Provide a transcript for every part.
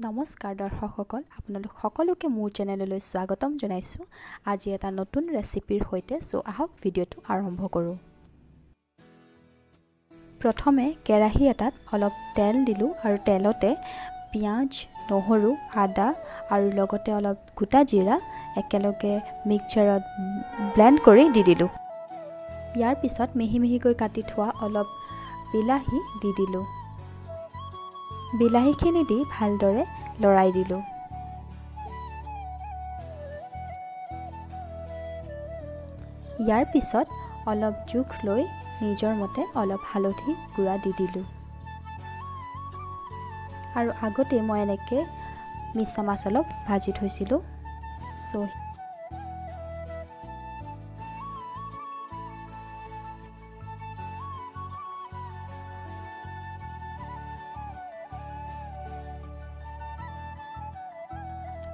নমস্কাৰ দৰ্শকসকল, আপোনালোক সকলোকে মোৰ চেনেললৈ স্বাগতম জনাইছোঁ। আজি এটা নতুন ৰেচিপিৰ সৈতে। আহক ভিডিঅ'টো আৰম্ভ কৰোঁ। প্ৰথমে কেৰাহী এটাত অলপ তেল দিলোঁ আৰু তেলতে পিঁয়াজ, নহৰু, আদা আৰু লগতে অলপ গোটা জিৰা একেলগে মিক্সাৰত ব্লেণ্ড কৰি দি দিলোঁ। ইয়াৰ পিছত মিহি মিহিকৈ কাটি থোৱা অলপ বিলাহী দি দিলোঁ। বিলাহীখিনি দি ভালদৰে লৰাই দিলোঁ। ইয়াৰ পিছত অলপ জোখ লৈ নিজৰ মতে অলপ হালধি গুড়া দি দিলোঁ। আৰু আগতে মই এনেকৈ মিছা মাছ অলপ ভাজি থৈছিলোঁ।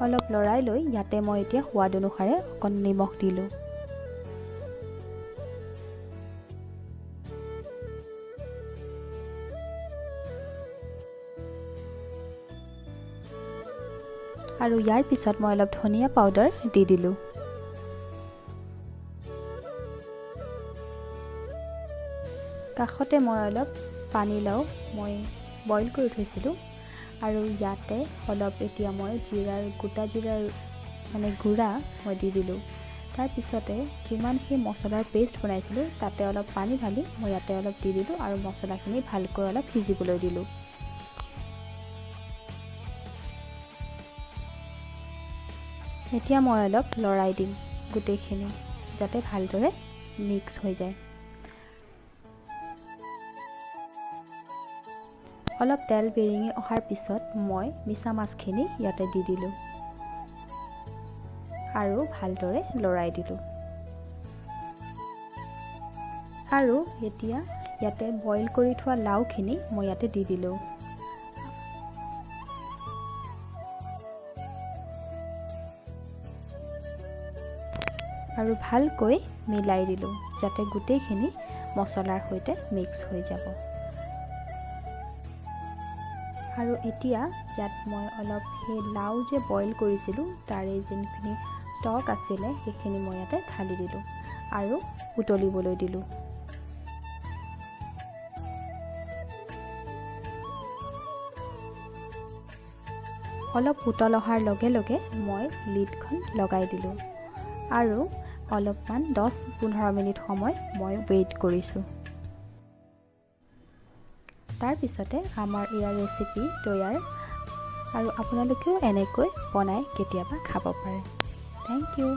অলপ লৰাই লৈ ইয়াতে মই এতিয়া সোৱাদ অনুসাৰে অকণ নিমখ দিলোঁ। আৰু ইয়াৰ পিছত মই অলপ ধনিয়া পাউডাৰ দি দিলোঁ। কাষতে মই অলপ পানীলাও মই বইল কৰি থৈছিলোঁ আৰু ইয়াতে অলপ এতিয়া মই জিৰাৰ গোটা জিৰাৰ মানে গুড়া মই দি দিলোঁ। তাৰপিছতে যিমানখিনি মছলাৰ পেষ্ট বনাইছিলোঁ তাতে অলপ পানী ঢালি মই ইয়াতে অলপ দি দিলোঁ আৰু মছলাখিনি ভালকৈ অলপ সিজিবলৈ দিলোঁ। এতিয়া মই অলপ লৰাই দিম গোটেইখিনি, যাতে ভালদৰে মিক্স হৈ যায়। অলপ তেল বিৰিঙি অহাৰ পিছত মই মিছা মাছখিনি ইয়াতে দি দিলোঁ আৰু ভালদৰে লৰাই দিলোঁ। আৰু এতিয়া ইয়াতে বইল কৰি থোৱা লাওখিনি মই ইয়াতে দি দিলোঁ। আৰু ভালকৈ মিলাই দিলোঁ, যাতে গোটেইখিনি মছলাৰ সৈতে মিক্স হৈ যাব। আৰু এতিয়া ইয়াত মই অলপ সেই লাও যে বইল কৰিছিলোঁ তাৰে যোনখিনি ষ্টক আছিলে সেইখিনি মই ইয়াতে ঢালি দিলোঁ আৰু উতলিবলৈ দিলোঁ। অলপ উতল অহাৰ লগে লগে মই লিডখন লগাই দিলোঁ আৰু অলপমান 10-15 মিনিট সময় মই ৱেইট কৰিছোঁ। তাৰপিছতে আমাৰ ইয়াৰ ৰেচিপি তৈয়াৰ আৰু আপোনালোকেও এনেকৈ বনাই কেতিয়াবা খাব পাৰে। Thank you.